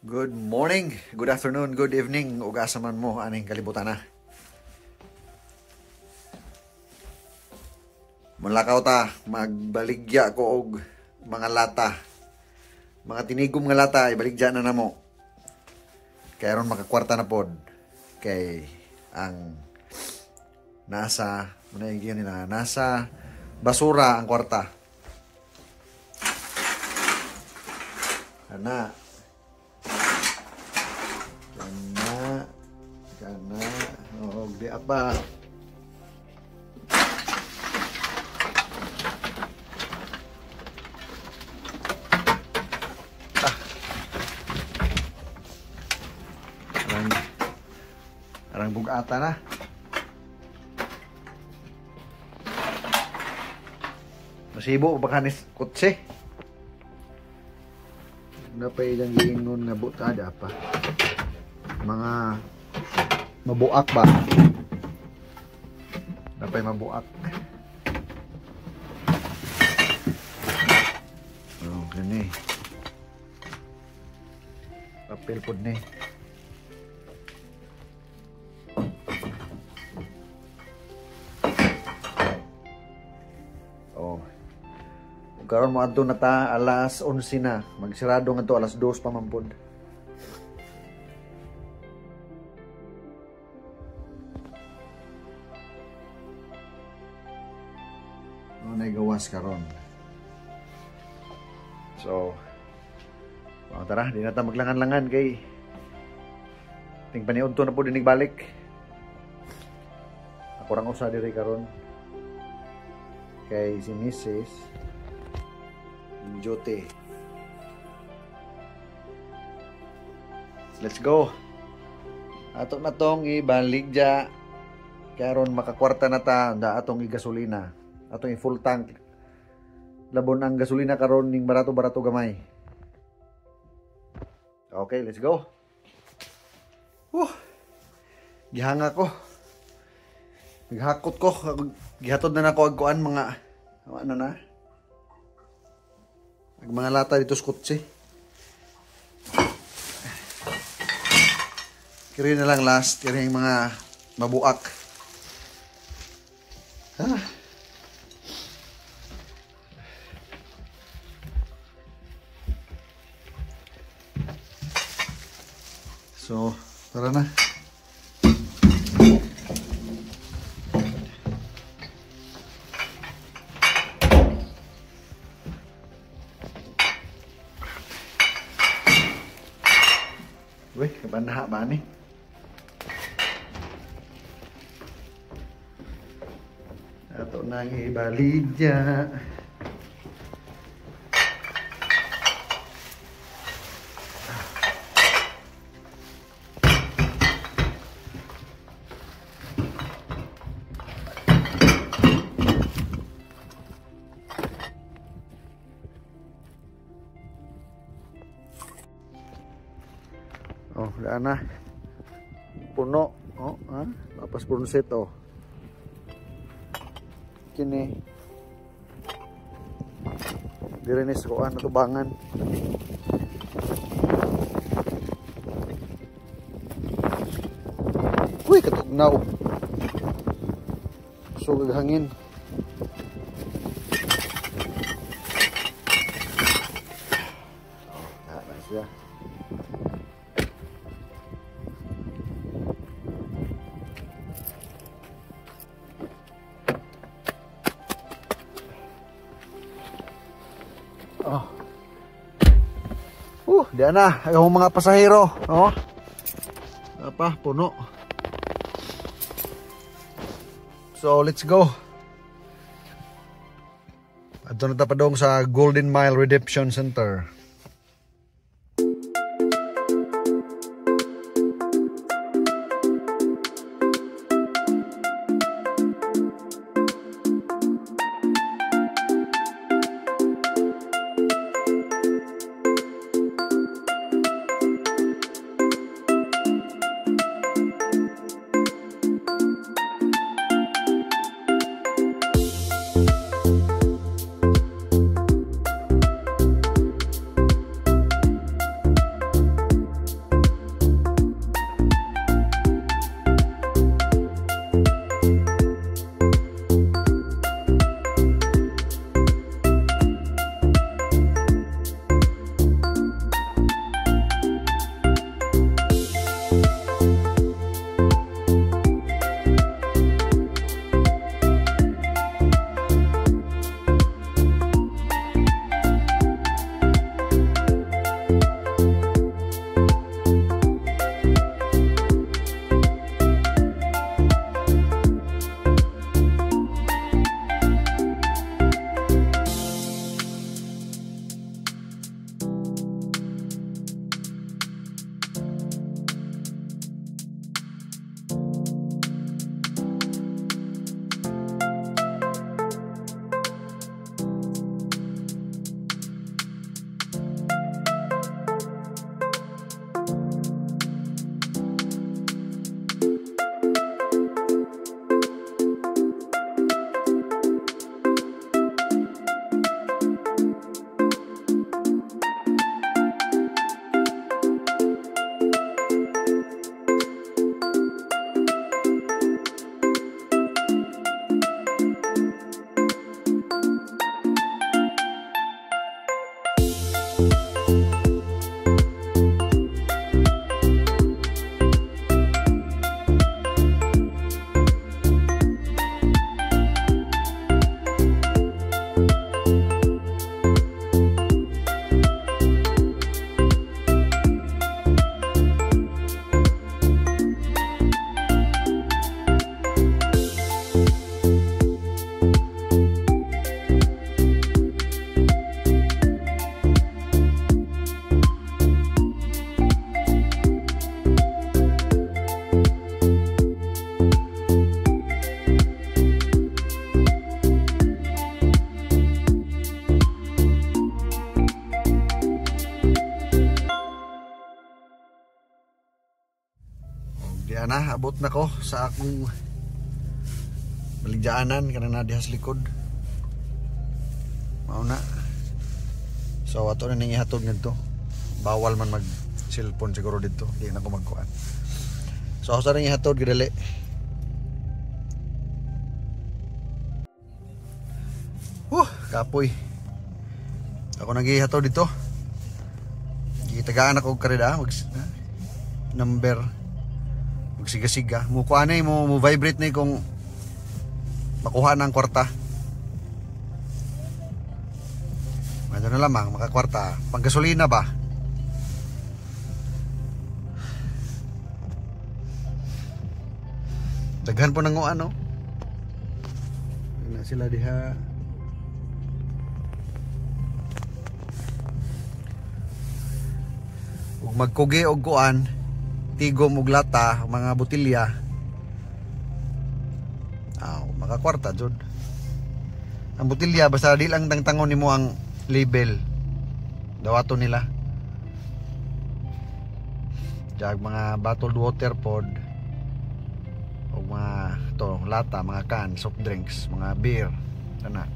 Good morning, good afternoon, good evening, ug asa man mo aning kalibutan na. Mulakaw ta, magbaligya ko og mga lata. Mga tinigom nga lata, ibaligya na namo. Kay aron makakwarta na pod. Kay ang nasa, muna yung giyon nila, nasa basura ang kwarta. Ana. Kana. Kana. Oo, di apa. Ah. Arang, arang bugata na. Masibo baka ni kutse. Napay ilang giingon nga butada pa. Mga mabuak ba? Napay mabuak. Oh, kani. Papel pod ni. Oh. Karon mo adto na ta alas 11 na. Magsirado nga to alas 2 pa man pod. Ano na gawas karon. So, oh, tara, di na ta maglangan-langan kay ting paniudto na po dinig balik. Ako rang usa diri karon. Kay si Mrs. Duty. Let's go. Ato na tong ibaligya. Karon makakwarta na ta da atong igasolina. Atong i-full tank. Labon ang gasolina karon ning barato-barato gamay. Okay, let's go. Woo. Gihanga ko. Naghakot ko. Gihatod na nako ag kuan mga ano na. Ag mga lata dito sa kotse. Kiri na lang last. Kiri yung mga mabuak. Ah. So, tara na. Uy, kabanaha ba ni? Ato nang ibaligya. Oh, wala na. Puno. Oh, ha? Tapos punset, oh. Kini. Dire ni sa kuan natubangan. Uy, katugnaw. Sugag hangin. Oh, na siya. Oh. Diyan na ang mga pasahero, oh. Apa, puno. So, let's go. Adto na ta padong sa Golden Mile Redemption Center. Diya na, abot na ko sa akong baligyaanan kanang na diha sa likod. Mao na. So ato na ning ihatod ngadto. Bawal man mag cellphone siguro dito, di na ko magkuan. So ako sa ning ihatod gidali. Kapoy. Ako nagihatod dito. Gitagaan ako og karida mag number magsiga-siga. Mo kuan eh, mo vibrate na kung makuha na ang kwarta. Ano na lamang makakwarta. Panggasolina ba? Daghan po nang ano. Na sila diha. Ug magkugi og kuan, tigom og lata, mga botilya. Aw, makakwarta jud. Ang botilya basta di lang tangtangon nimo ang label. Dawato nila. Jag mga bottled water pod o mga to lata, mga can, soft drinks, mga beer, ana.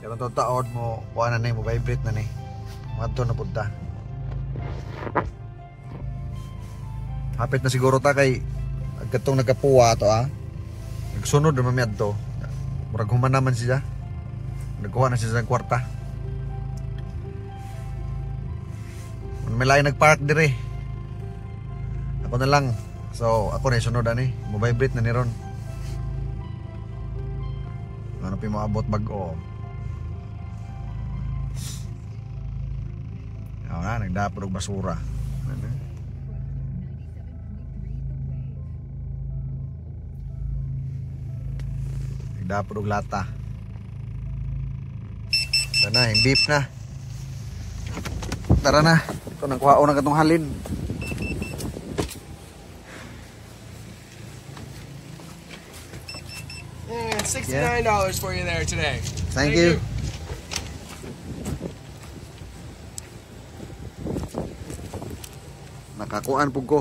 Karon to taod mo kuha na ni, mo vibrate na ni. Madto na punta. Hapit na siguro ta kay agkatong nagkapuwa to ah. Nagsunod na mami adto. Murag human naman siya. Nagkuha na siya sa kwarta. May lain nagpark dire. Ako na lang. So ako na sunod ani. Mo vibrate na ni ron. Ano pi moabot bag-o. Ah, nagdapon og basura. Ano? Nagdapon og lata. Tara na, yung beef na. Tara na. Ito nang kuhaon na katong halin. And $69 for you there today. Thank you. Nakakuan pug ko.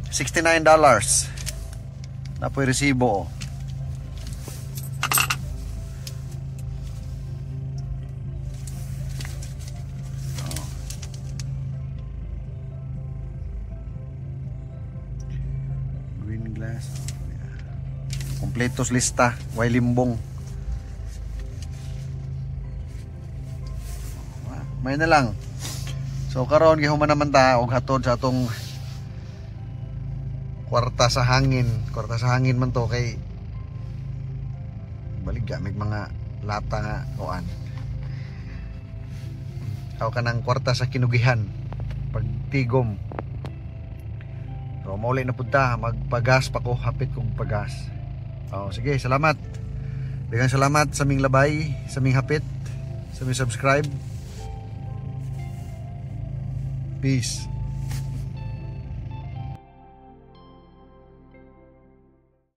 $69. Napoy resibo. Oh. Green glass. Yeah. Kompletos lista, way limbong. May na lang. So karon gihuman naman ta og hatod sa atong kwarta sa hangin. Kwarta sa hangin man to kay baligya mig mga lata nga kuan. Aw kanang kwarta sa kinugihan pagtigom. So mauli na pud ta, magpagas pa ko, hapit kong pagas. Oh, sige, salamat. Daghang salamat sa ming labay, sa ming hapit, sa ming subscribe. Peace.